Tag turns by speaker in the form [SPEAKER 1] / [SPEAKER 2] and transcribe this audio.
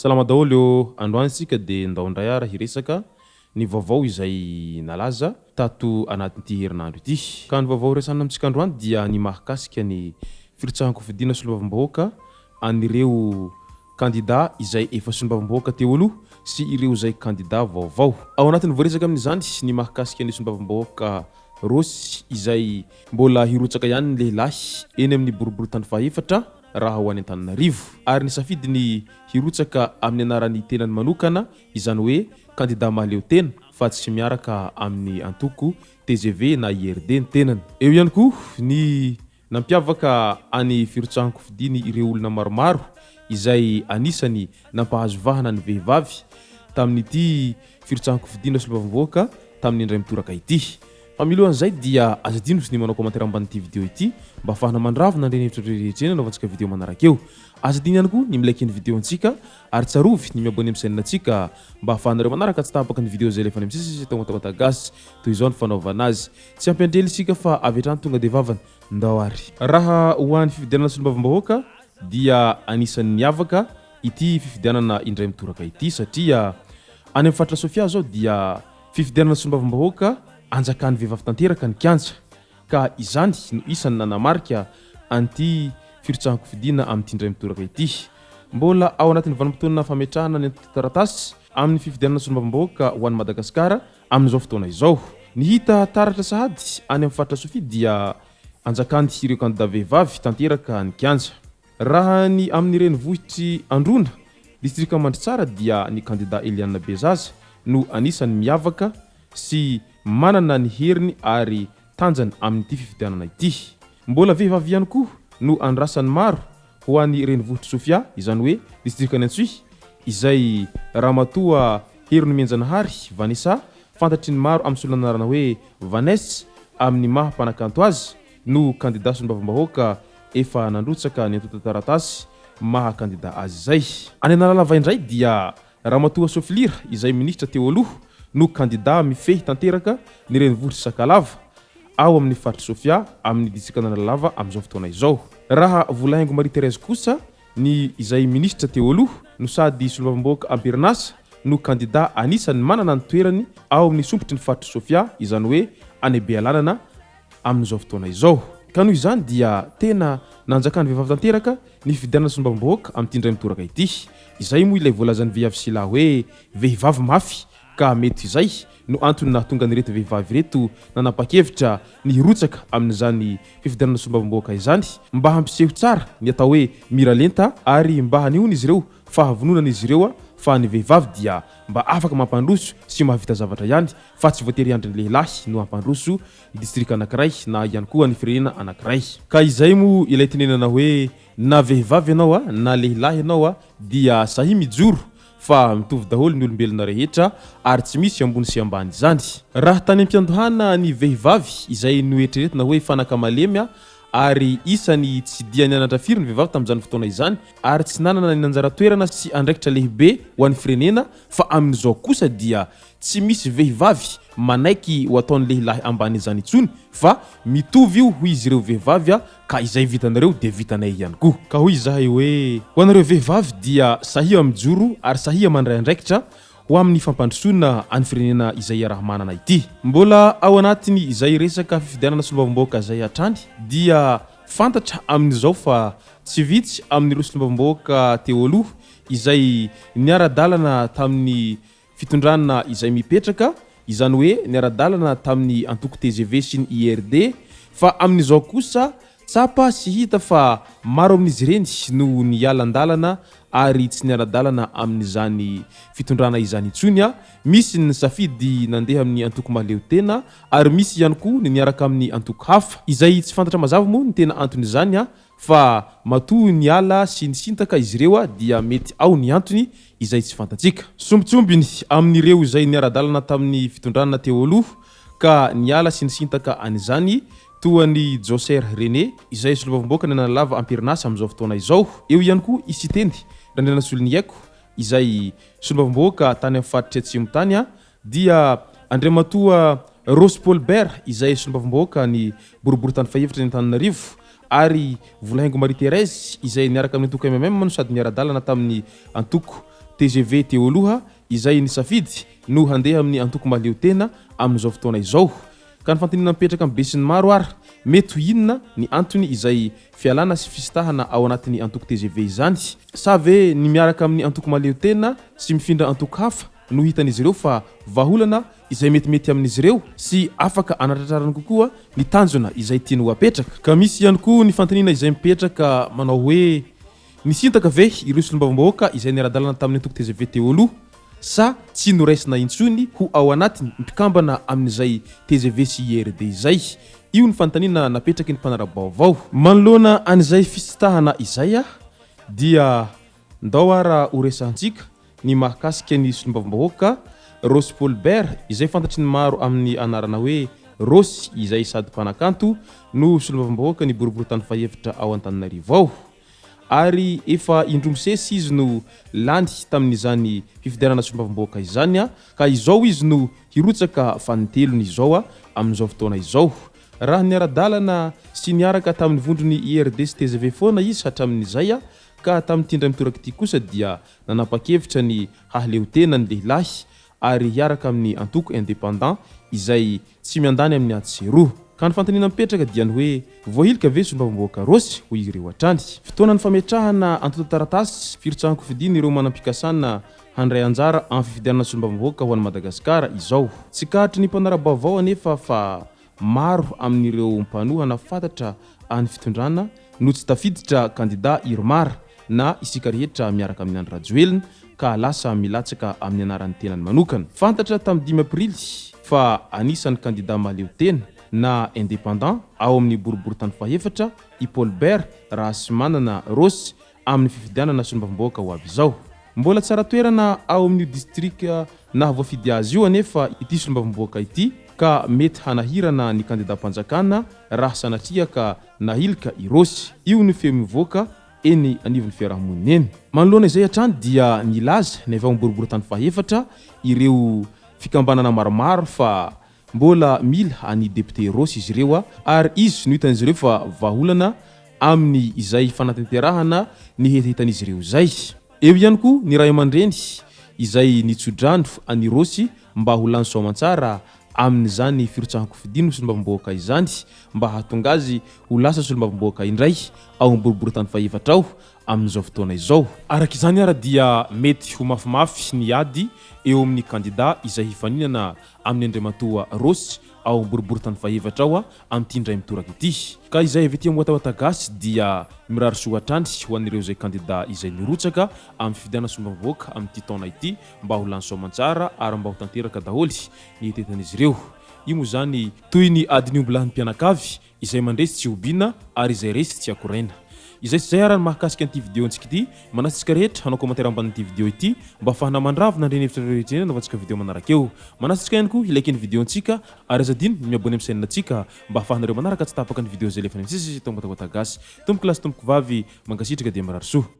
[SPEAKER 1] Salama daholo ô! Androany isika dia ndao indray ary hiresaka ny vaovao izay nalaza tato anatin'ity herinandro ity. Ka ny vaovao horesahana amintsika androany dia ny mahakasika ny firotsahan-kofidina solombavambahoaka an'ireo kandida izay efa solombavambahoaka teo aloha sy ireo izay kandida vaovao. Ao anatin'ny voaresaka amin'izany ny mahakasika ny solombavambahoaka Rossy izay mbola hirotsaka ihany ny lehilahy eny amin'ny boriborintany fahefatra raha ho any Antananarivo ary nisafidy ny hirotsaka amin'ny anaran'ny tenany manokana izany hoe kandida mahaleo tena fa tsy miaraka amin'ny antoko tgv na IRD ny tenany. Eo ihany koa ny Nampiavaka any firotsahan-kofidiny ireo olona maromaro izay anisany nampahazo vahana ny vehivavy tamin'ity firotsahan-kofidina solombavambahoaka tamin'ny indray mitoraka ity. Fa milohan'izay dia aza adino ny manao commentaire ambanin'ity video ity mba ahafahana mandravona ireny hevitra rehetra ireny anaovantsika video manaraka eo. Aza adino ihany koa ny mi-like ny video antsika ary tsarovy ny mi-abonner amin'ny chaîne antsika mba ahafahanareo manaraka tsy tapaka ny video izay alefa any amin'ny sisisy eto Tamatave Gasy. Toy izao ny fanaovana azy. Tsy ampy andrely isika fa avy hatrany tonga dia vavany. Ndao ary. Raha ho an'ny fifidianana solombavambahoaka dia anisan'ny niavaka ity fifidianana indray mitoraka ity satria any amin'ny faritra Sofia izao dia fifidianana solombavambahoaka anjakan'ny vehivavy tanteraka ny kianja ka izany no isan'ny nanamarika an'ity firotsahan-kofidina amin'ity indray mitoraka ity. Mbola ao anatin'ny vanim-potoana fametrahana ny antontan-taratasy amin'ny fifidianana solombavambahoaka ho an'i Madagasikara Amin'izao fotoana izao, ny hita taratra sahady any amin'ny faritra Sofia dia anjakan'ny ireo kandida vehivavy tanteraka ny kianja. Raha ny amin'ny renivohitr'i Androna, distrikan'i Mandritsara dia ny kandida Eliane Bezaza no anisan'ny miavaka sy manana ny heriny ary tanjany amin'ity fifidianana ity. Mbola vehivavy ihany koa no andrasan'ny maro ho an'ny renivohitr'i Sofia, izany hoe distrikan'i Antsohihy, izay Ramatoa Herinomenjanahary Vanessa, fantatry ny maro amin'ny solon'anarana hoe Vaness amin'ny maha mpanakanto azy, no kandida solombavambahoaka efa nandrotsaka ny antontan-taratasy maha kandida azy izay. Any Analalava indray dia Ramatoa Sofilira izay minisitra teo aloha no kandida mifehy tanteraka ny renivohitr'i Sakalava ao amin'ny faritr'i Sofia amin'ny distrikan'Analalava amin'izao fotoana izao. Raha Volahaingo Marie Thérèse kosa ny izay minisitra teo aloha no sady solombavambahoaka am-perinasa no kandida anisan'ny manana ny toerany ao amin'ny sompitry ny faritr'i Sofia izany hoe any Bealanana amin'izao fotoana izao. Ka noho izany dia tena nanjakan'ny vehivavy tanteraka ny fifidianana solombavambahoaka amin'ity indray mitoraka ity. Izay moa ilay voalazan'ny viavy Sylla hoe vehivavy mafy ka mety izay no antony nahatonga an'ireto vehivavy ireto nanapa-kevitra ny hirotsaka amin'izany fifidianana solombavambahoaka izany mba hampiseho tsara ny atao hoe miralenta ary mba hanehoan'izy ireo fahavononan'izy ireo fa ny vehivavy dia mba afaka mampandroso sy mahavita zavatra ihany fa tsy voatery hiandry ny lehilahy no hampandroso ny distrika anankiray na ihany koa ny firenena anankiray. Ka izay moa ilay tenenana hoe na vehivavy ianao a, na lehilahy ianao a, dia sahia mijoro fa mitovy daholo ny olombelona rehetra ary tsy misy ambony sy ambany izany. Raha tany am-piandohana ny vehivavy izay noeritreretina hoe fanaka malemy ary isany tsy dia nianatra firy ny vehivavy tamin'izany fotoana izany ary tsy nanana ny anjara toerana sy andraikitra lehibe ho an'ny firenena fa amin'izao kosa dia Tsy misy vehivavy manaiky ho ataon'ny lehilahy ambany izany intsony fa mitovy io hoy izy ireo vehivavy a ka izay vitanareo dia vitanay ihany koa. Ka hoy izahay hoe ho anareo vehivavy dia sahia mijoro ary sahia mandray andraikitra ho amin'ny fampandrosoana any firenena izay iaraha-manana ity. Mbola ao anatiny izay resaka fifidianana solombavambahoaka izay hatrany dia fantatra amin'izao fa tsy vitsy amin'ireo solombavambahoaka teo aloha izay niara-dalana tamin'ny Fitondrana izay mipetraka, izany hoe niara-dalana tamin'ny antoko tgv sy ny IRD, fa amin'izao kosa tsapa sy hita fa maro amin'izy ireny no niala an-dalana ary tsy niara-dalana amin'izany fitondrana izany intsony, misy ny nisafidy nandeha amin'ny antoko mahaleotena ary misy ihany koa ny niaraka amin'ny antoko hafa, izay tsy fantatra mazava moa ny tena anton'izany Fa matoa niala sy nisintaka izy ireo dia mety ao ny antony izay tsy fantatsika. Sombintsombiny amin'ireo izay niara-dalana tamin'ny fitondrana teo aloha ka niala sy nisintaka an'izany toa an'i Joser René izay solombavambahoaka ny Analalava am-perinasa amin'izao fotoana izao. Eo ihany koa i Siteny Randrianasoloniaiko izay solombavambahoaka tany amin'ny faritry Atsimo tany dia Andriamatoa Rossy Paul Bert izay solombavambahoaka ny boriborintany fahefatra eny Antananarivo ary Volahaingo Marie Thérèse izay niaraka amin'ny antoko MMM no sady niara-dalana tamin'ny antoko. tgv teo aloha izay nisafidy no handeha amin'ny antoko mahaleo tena amin'izao fotoana izao. Ka ny fanontaniana mipetraka amin'ny besinimaro ary mety ho inona ny antony izay fialana sy fisintahana ao anatin'ny antoko tgv izany? Sa ve ny miaraka amin'ny antoko mahaleo tena sy mifindra antoko hafa no hitan'izy ireo fa vahaolana izay metimety amin'izy ireo sy afaka anatratrarany kokoa ny tanjona izay tiany ho apetraka? Ka misy ihany koa ny fanontaniana izay mipetraka manao hoe Nisintaka ve ireo solombavambahoaka izay niara-dalana tamin'ny antoko tgv teo aloha sa tsy noraisina intsony ho ao anatiny mpikambana amin'izay tgv sy IRD izay? Io ny fanontaniana napetraky ny mpanara-baovao. Manoloana an'izay fisintahana izay dia ndao ara ho resahantsika ny mahakasika ny solombavambahoaka Rossy Paul Bert izay fantatry ny maro amin'ny anarana hoe Rossy izay sady mpanakanto no solombavambahoaka ny boriborintany fahefatra ao Antananarivo ao. Ary efa indroa misesy izy no lany tamin'izany fifidianana solombavambahoaka izany ka izao izy no hirotsaka fanintelony izao amin'izao fotoana izao. Raha niara-dalana sy niaraka tamin'ny vondron'ny IRD sy tgv foana izy hatramin'izay ka tamin'ity indray mitoraka ity kosa dia nanapa-kevitra ny hahaleotena ny lehilahy ary hiaraka amin'ny antoko indépendant izay tsy miandany amin'ny atsy sy eroa. Ka ny fanontaniana mipetraka dia ny hoe voahilika ve solombavambahoaka Rossy hoy ireo hatrany. Fotoanan'ny fametrahana antontan-taratasy firotsahan-kofidina ireo manam-pikasana handray anjara amin'ny fifidianana solombavambahoaka ho an'i Madagasikara izao. Tsikaritry ny mpanara-baovao anefa fa Maro amin'ireo mpanohana fantatra an'ny fitondrana no tsy tafiditra kandida Irmar na isika rehetra miaraka amin'i Andry Rajoelina ka lasa milatsaka amin'ny anaran'ny tenany manokana. Fantatra tamin'ny 5 aprily fa anisan'ny kandida mahaleo tena na indépendant ao amin'ny boriborintany fahefatra i Paul Bert Rahasimanana Rossy amin'ny fifidianana solombavambahoaka ho avy izao. Mbola tsara toerana ao amin'io distrika nahavoafidy azy io anefa ity solombavambahoaka ity ka mety hanahirana ny kandidam-panjakana raha sanatria ka nahilika i Rossy. Io no feo mivoaka eny anivon'ny fiarahamonina eny. Manoloana izay hatrany dia nilaza ny avy ao amin'ny boriborintany fahefatra ireo fikambanana maromaro fa Mbola mila an'i Député Rossy izy ireo ary izy no hitan'izy ireo fa vahaolana amin'ny izay fanatanterahana ny hetahetan'izy ireo izay. Eo ihany koa ny ray aman-dreny izay nitso-drano an'i Rossy mba ho lany soamantsara amin'izany firotsahan-kofidiny ho solombavambahoaka izany mba hahatonga azy ho lasa solombavambahoaka indray ao amin'ny boriborintany fahefatra ao amin'izao fotoana izao. Araka izany ara dia mety ho mafimafy ny ady eo amin'ny kandida izay hifaninana amin'i Andriamatoa Rossy ao am-boriborintany fahefatra ao amin'ity indray mitoraka ity. Ka izay avy ety amin'ny Watawata Gasy dia mirary soa hatrany ho an'ireo izay kandida izay nirotsaka amin'ny fifidianana solombavambahoaka amin'ity taona ity mba ho lany soamantsara ary mba ho tanteraka daholo ny hetetan'izy ireo. Io moa izany toy ny adin'ny ombilahin'ny mpianakavy Izay mandresy tsy hobiana ary izay resy tsy akoraina. Izay sy izay ara ny mahakasika an'ity video antsika ity, manasa antsika rehetra hanao commentaire ambanin'ity video ity mba afahana mandravona an'ireny hevitra ireo rehetra ireny anaovantsika video manaraka eo. Manasa antsika ihany koa hi-like ny video antsika ary aza adino ny mi-abonner amin'ny chaîne antsika mba afahanareo manaraka tsy tapaka ny video izay alefanay misesy eto Ambataboatagasy. Tompoko lahy sy tompoko vavy, mankasitraka dia mirary soa.